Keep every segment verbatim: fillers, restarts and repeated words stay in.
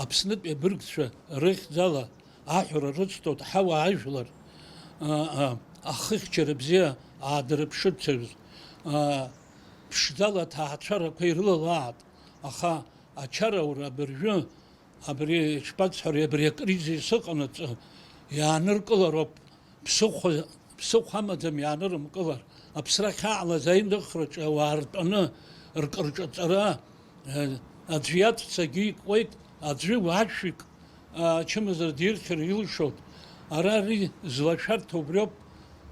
Аԥснытәи абыргцәа рыхьӡала аҳәара рыцҭоит ҳауаажәлар, а, а, ахыхьчара бзиа аадырԥшырцаҩыз, а, ԥшӡала аҭаацәарақәа ирылалаат, аха ачараура абыржәы, абри ишԥацҳәари, абри акризис ыҟанаҵы иааныркылароуп. Ԥсыхәа, ԥсыхәа амаӡам иаанырымкылар, аԥсра ахьаалаз аиныхраҿы ауаа ртәаны ркырҿаҵара, э, аӡәы иаҵәцагьы икуеит, аӡәы уашәик, а, ачымазара дирхьыр илшоит. Ара ари злашәарҭа убриоуп,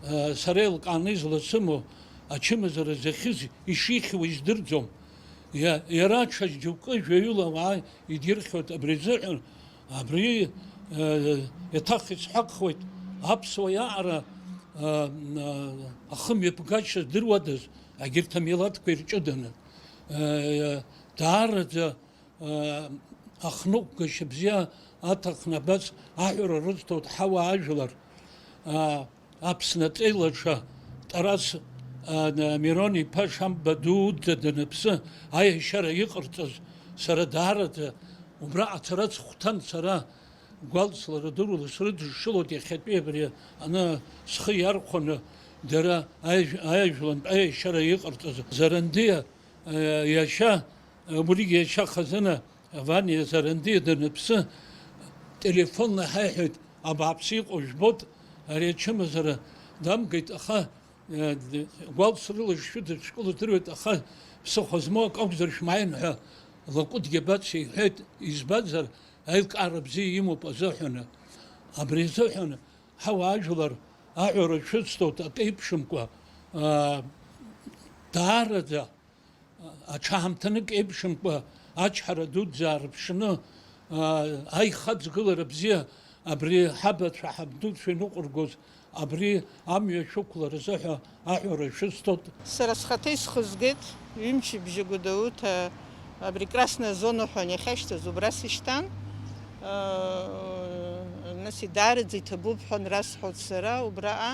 э, сара еилкааны изласымоу, ачымазара захьыз ишихьуа издырӡом. Иа-, иара ҽа џьоукы жәаҩыла ауаа идирхьоит абри азыҳәан, абри, э, еиҭах исҳәахуеит, аԥсуа иаҟара, э, э, ахымҩаԥгашьа здыруадаз, егьырҭ амилаҭқәа ирҷыданы, э, даараӡа, э, ахныҟәгашьа бзиа аҭахны абас аҳәара рызҭоит ҳауаажәлар. Э, Аԥсны аҵеилаша Тарас, а, Мирон-иԥа Шамба дуӡӡа даныԥсы, аиашьара иҟарҵаз, сара даараӡа убра ацара схәҭан, сара гәалсла рыдыруала срыдышшылоит иахьатәи абри аны схы иархәаны, дара аиажә-, аиажәлантә аиашьара иҟарҵаз. Зарандиа, а, иашьа, а, убригьы иашьа хазына, Ваниа Зарандиа даныԥсы, телефонла иҳаиҳәоит, абааԥсы иҟоу жәбоит, ари ачымазара дамгеит, аха, э, гәалс рыла шшәыдышәкыло здыруеит, аха ԥсыхәа змоу акы акәзар шәмааин ҳәа Лакәыдгьы абац иҳәеит, избанзар, аилкаара бзиа имоуп азыҳәаны. Абри азыҳәан ҳауаажәлар аҳәара шәыцҭоит акы еиԥшымкәа, э, даараӡа аҽаамҭанык еиԥшымкәа ачҳара дуӡӡа аарԥшны, аа, аихаҵгылара бзиа абри ҳабацәа, ҳабдуцәа иныҟәыргоз абри амҩа шәықәларазы ҳәа аҳәара шәысҭоит. Сара схаҭа исхызгеит, ҩымчыбжьа Гәдоуҭа абри Красная зона ҳәа иахьашьҭаз убра сышьҭан. Нас идаараӡа иҭабуп ҳәа расҳәоит сара убраҟа.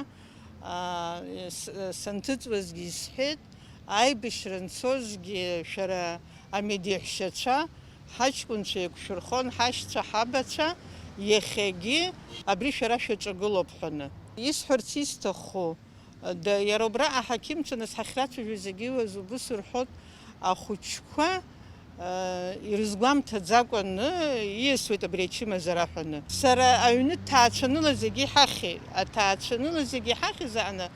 Аа, с-, санҭыҵуазгьы исҳәеит, аибашьра анцозгьы шәара амедиаҳәшьацәа, ҳаҷкәынцәа еиқәшәырхон, ҳашьцәа, ҳабацәа, иахьагьы абри шәара шәаҿагылоуп ҳәаны. Исҳәарц исҭаху, да, иара убра аҳақьымцәа нас ҳахьрацәажәо зегьы уазубыс рҳәоит, ахәыҷқәа, Ирызгәамҭаӡакәаны ииасуеит абри ачымазара ҳәаны. Сара аҩны ҭаацәаныла зегьы иҳахьи, аҭаацәаныла зегьы иҳахьи заҟаны,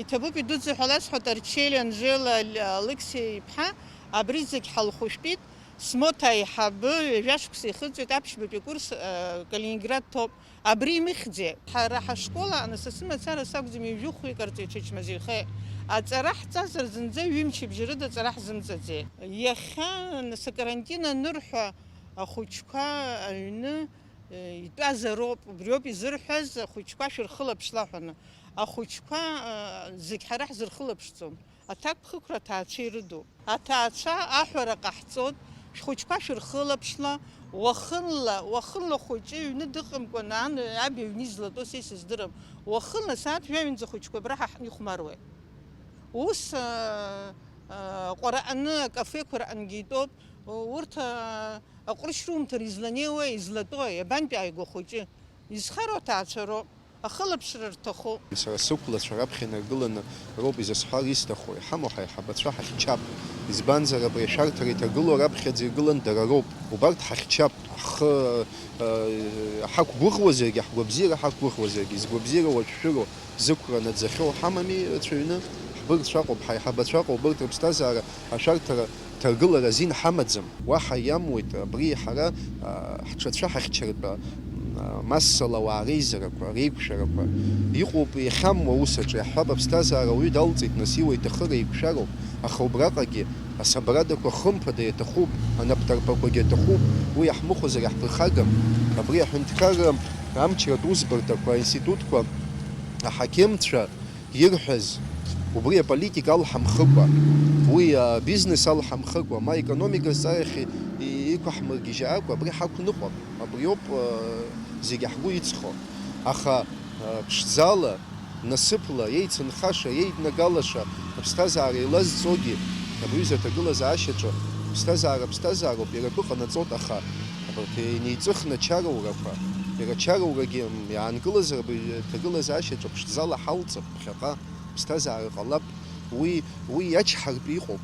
иҭабуп идуӡӡа ҳәа ласҳәоит, Арчели Анжела, Алықьсеи иԥҳа, абри зегь ҳалхәышәтәит, смоҭа аиҳабы ҩажәа шықәса ихыҵуеит аԥшьбатәи акурс, Калининград ҭоуп. Абри имыхьӡеи? Ҳара ҳашкол аҟны са сымацара сакәӡам, ҩажәи хәҩык арҵаҩцәа ичмазаҩхеит. Аҵара ҳҵазар зынӡа ҩымчыбжьа рыда аҵара ҳзымҵаӡеит. Иахьа, нас, акарантин анырҳәа, ахәыҷқәа аҩны, э, итәазароуп, убриоуп изырҳәаз, ахәыҷқәа шәырхылаԥшла ҳәаны. Ахәыҷқәа, э, зегь ҳара ҳзырхылаԥшӡом. Аҭакԥхықәра аҭаацәа ирыдуп. Аҭаацәа аҳәара ҟаҳҵоит, шәхәыҷқәа шәырхылаԥшла, уахынла, уахынла хәыҷы ҩны дыҟамкәа, нан, аб иҩны излатәоу са исыздырам. Уахынла асааҭ жәаҩанӡа ахәыҷқәа абра ҳаҳ-, ихәмаруеит. Ус, а, а, ҟәараҟны, акафеқәа раҟынгьы итәоуп. Урҭ, а, аҟәрышь румҭар изланеиуеи, излатәои, абантәи ааигәа хәыҷы? Изхароу аҭаацәа роуп. Ахылаԥшра рҭахуп. Сара сықәлацәа раԥхьа инаргыланы роуп изысҳәар исҭаху, иҳамоу ҳаиҳабацәа ҳахьчап. Избанзар, абри ашәарҭара иҭагылоу раԥхьаӡа иргылан дара роуп. Убарҭ ҳахьчап. Ҳхы, э, ҳақәгәыӷуазаргьы, ҳгәабзиара ҳақәгәыӷуазаргьы, згәабзиара уашәшәыроу, зықәра наӡахьоу ҳамами, рацәаҩны. Ҳбыргцәа ыҟоуп, ҳаиҳабацәа ыҟоуп, убарҭ рыԥсҭазаара ашәарҭара ҭаргылара азин ҳамаӡам. Уаҳа иамуит абри ҳара, а, ҳҽацәа ҳахьчартә, а, массала ауаа реизарақәа, реиқәшәарақәа. Иҟоуп иахьамуа аус аҿы, иаҳҳәап, аԥсҭазаара ауаҩы далҵит, нас иуа иҭахы реиқәшәароуп, аха убраҟагьы асабрадақәа хымԥада иаҭахуп, анапҭарԥақәагьы аҭахуп, уи иаҳмыхәозар иаҳԥырхагам. Абри аҳәынҭқарра амчратә усбарҭақәа, аинститутқәа, аҳақьымцәа, ирҳәаз, убри аполитика алҳамхыкәа, уи абизнес алҳамхыкәа, ма аекономика азҵаарахь и-, иқәаҳмыргьежьаакәа, абри ҳақәныҟәап. Абриоуп, э, зегьы ҳгәы иҵхо. Аха, э, ԥшӡала, насыԥла, еицынхаша, еиднагалаша, аԥсҭазаара еилазҵогьы, абри аҩыза аҭагылазаашьаҿы Ԥсҭазаара ԥсҭазаароуп, иара атәы ҟанаҵоит, аха абарҭ инеиҵыхны ачараурақәа, иара ачараурагьы, м, иаанкылазар, абри аҭагылазаашьа аҿы ԥшӡала ҳалҵып ԥхьаҟа, ԥсҭазаара ҟалап, уи, уи иачҳартә иҟоуп.